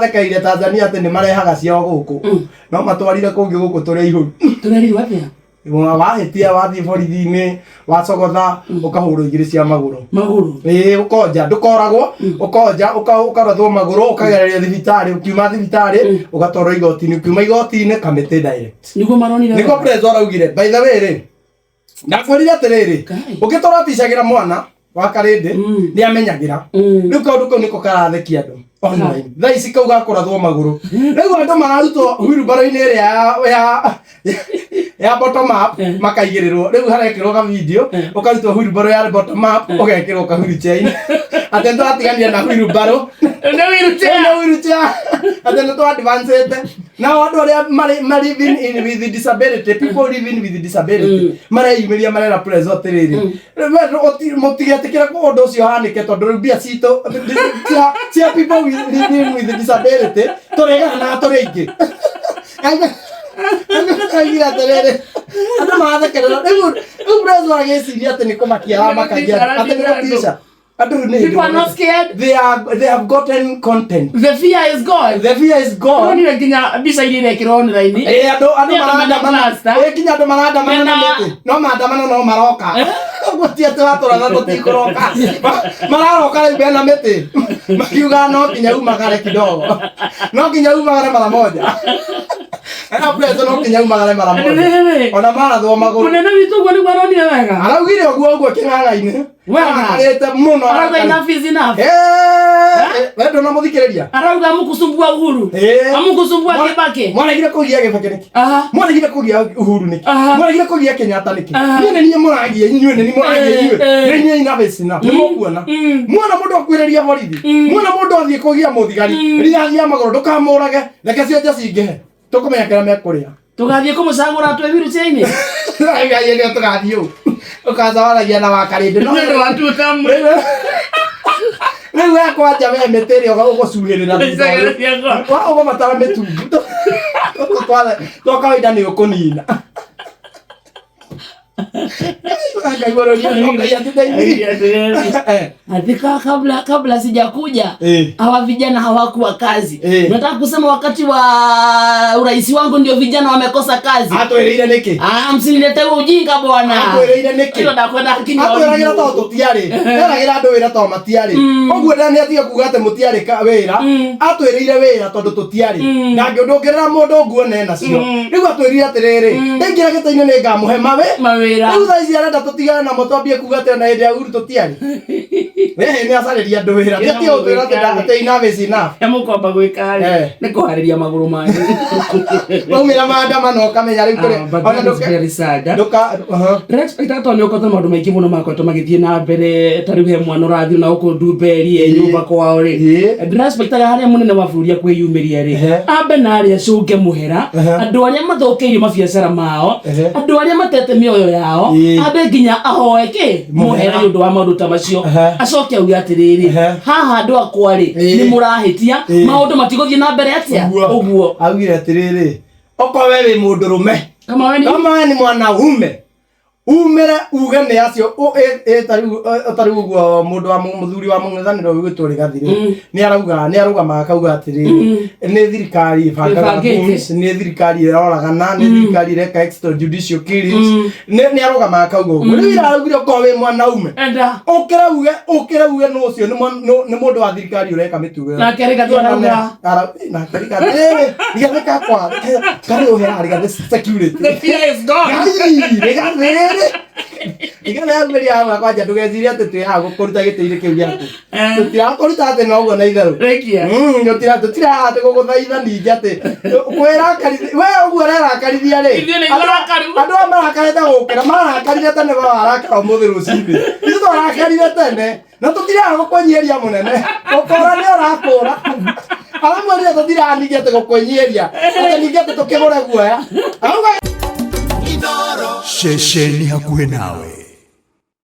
marathekereire Tanzania atĩ nĩ marehaga ciao gũkũ, no matwarire kũngĩ gũkũ tũrĩ aihũru. Tũrerirwo atĩa? Wahĩtia, wathiĩ borithi-inĩ, wacogotha, ũkahũrwo igĩrĩ cia magũrũ. Magũrũ? Ĩĩ, ũkonja, ndũkoragwo, ũkonja, ũkarathwo magũrũ, ũkagererio thibitarĩ, ũkiuma thibitarĩ ũgatwarwo igoti-inĩ, ũkiuma igoti-inĩ kamĩtĩ direct. Nĩguo maronire Nĩguo wega. Prezo araugire. By the way rĩ, ndakwĩrire atĩrĩrĩ, Ngai. ũngĩtũra ticagĩra mwana wa karĩndĩ, nĩ amenyagĩra. Rĩu kaũndũ kau nĩko karathekia andũ online thaa ici, kau gakũrathwo magũrũ. Rĩu andũ mararutwo wheelbarrow-inĩ ĩrĩa ya bottom up, makaigĩrĩrwo. Rĩu harekĩrwo ka video, ũkarutwo wheelbarrow ya bottom up, ũgekĩrwo ka wheelchair-inĩ, atĩ nĩ twatiganire na wheelbarrow. Nĩ wheelchair. Nĩ wheelchair, atĩ nĩ twa advanced. Nao andũ arĩa marĩ living in with disability, people living with disability, mareyumĩria, marera Prezo atĩrĩrĩ, mũtigetĩkĩre ũndũ ũcio ũhanĩke, tondũ rĩu mbia citũ cia people living with disability tũrĩgana tũrĩ aingĩ. Aigire atĩrĩrĩ, andũ marathekerera rĩu Prezo agĩciria atĩ nĩ kũmakia aramakagia, atĩ nĩ gũtica andũ rĩu nĩ hĩndĩ People are not scared. They have gotten content. The fear is gone. The fear is gone. Turonire nginya mbica iria irekĩrwo online. Ĩ, andũ Nĩ andũ mena marandamana. plaster. Ĩ, nginya andũ marandamana na mĩtĩ, no maandamano no maroka. Ũguo ti atĩ watũratha tũtikũroka. Mararoka rĩu mena mĩtĩ, makiuga no nginya umagare kidogo, no nginya umagare mara moja. Ena preso no nginya umagare mara moja. Rĩrĩ. Ona marathwo magũrũ. Mũnene witũ ũguo nĩguo aronire wega. Araugire ũguo ũguo kĩng'ang'a-inĩ. Wega. Arakarĩte mũno. Arauga arakarĩte. enough is enough. Eh, we ndũnamũthikĩrĩria. Arauga amukusumbua Uhuru. Amukusumbua Kibaki. Mwaregire kũgia Gĩbakĩ nĩkĩ? Mwaregire kũgia Uhuru nĩkĩ? Mwaregire kũgia Kenyatta nĩkĩ? Niĩ nĩ niĩ mũragia inyuĩ, nĩ niĩ mũragia inyuĩ. Nĩ niĩ enough is enough. Nĩ mũkuona. Muona mũndũ akuĩrĩria borithi, muona mũndũ athiĩ kũgia mũthigari, rithathi ya magũrũ, ndũkamũrage, reke cionje cingĩhe. Tũkũmenya kĩrĩa mekũrĩa. Tũgathiĩ kũmũcagũra twĩ wheelchair-inĩ. Ngai nĩ tũgathiĩ ũũ. Ũkacawaragia na wakarĩndĩ. Nĩ ũndũ wa tuta Rĩu we kwanja we mĩtĩ ĩrĩa ũgũcuhĩrĩra thutha ũyũ. Wa ũgũbatara mĩtungu. Tũtũ twa kawaida nĩ ũkũnina. Ngai bũrũri ũyũ, Ngai atũteithie. Athika kabla sijakuja, hawa vijana hawakuwa kazi. Nataka kusema wakati wa urais wangu ndio vijana wamekosa kazi. Atwĩrĩire nĩkĩ? Ah, msinilete huo ujinga bwana. Atwĩrĩire nĩkĩ? Hilo ndakwenda kinya. Atwĩragĩra tondũ tũtiarĩ, eragĩra andũ wĩra tondũ matiarĩ. Ũguo nda nĩ atige kuga atĩ mũtiarĩ wĩra. Atwĩrĩire wĩra tondũ tũtiarĩ na ndũngĩrĩra mũndũ nguo ne nacio. Rĩu atwĩrire atĩrĩrĩ, ndaingĩra gĩtĩ-inĩ nĩ ngamũhe mawe mawĩra. Rĩu thaa ici arenda tũtigane namo, twambie kuga atĩ ona hĩndĩ ya Uhuru tũtiarĩ. Wehe nĩ acarĩria andũ wĩra, ti atige gũtwĩra atĩ atĩ enough is enough. Mũkwamba gwĩka rĩ, nĩ kũharĩria magũrũ manyu. Maumĩra maandamano ũkamenya rĩu kũrĩ Ah, but ona that is very sad. ndũka uh-huh. Respect tondũ nĩ ũkoretwo na maũndũ maingĩ mũno makoretwo magĩthiĩ na mbere, ta rĩu he mwana ũrathiĩ na gũkũ Ndumberi e nyũmba kwao rĩ. Ndĩrespectaga harĩa mũnene wa bũrũri akwĩyumĩria rĩ, ambe na arĩa acũnge mũhera andũ arĩa mathũkĩirio mabiacara mao, andũ arĩa matete mĩoyo yao, ambe nginya ahoe kĩ mũhera nĩ ũndũ wa maũndũ ta macio, acoke auge atĩrĩrĩ, haha andũ akwa rĩ, nĩ mũrahĩtia, maũndũ matigũthiĩ na mbere atĩa ũguo. Augire atĩrĩrĩ, okorwo we wĩ mũndũ rũme, kama we ni kama we ni mwanaume, umĩre uge nĩ acio ta rĩu ũguo mũndũ wa mũthuri wa mũng'ethanĩro wĩgwĩtwo Rigathi rĩ, nĩ arauga, nĩ arũgamaga akauga atĩrĩrĩ, nĩ thirikari ĩbangaga Ĩbangĩte. goons, nĩ thirikari ĩroragana, nĩ thirikari ĩreka extrajudicial killings. Nĩ arũgamaga akauga ũguo. Rĩu ira araugire okorwo wĩ mwanaume, enda ũkĩra uge nũ ũcio nĩ mũndũ wa thirikari ũreka mĩtugo ĩyo. Nake Rigathi arauga. Nake Rigathi, Rigathi kakwa karĩ ũhera Rigathi security. The fear is gone. Ngai, Rigathi rĩrĩ Rigathi aumĩria haha kwanja, ndũgecirie atĩ twĩ haha gũkũruta gĩtĩ-inĩ kĩu gĩaku. Tũtirakũruta atĩ noguo na itherũ. Rekia. Tũtira haha atĩ gũgũthaitha, ningĩ atĩ kwĩrakarithia we ũguo ũrerakarithia rĩ. Ithuĩ nĩ ithuĩ arakaru. Andũ aya marakarĩte gũkĩra marakarire tene, warakara ũmũthĩ rũcinĩ, ithuĩ twarakarire tene na tũtiraga gũkũnyieria mũnene, gũkũra nĩ ũrakũra. Aramwĩrire tũtiraga ningĩ atĩ gũkũnyieria, atĩ ningĩ atĩ tũkĩgũre guoya. Arauga Ceceni hakuhĩ nawe.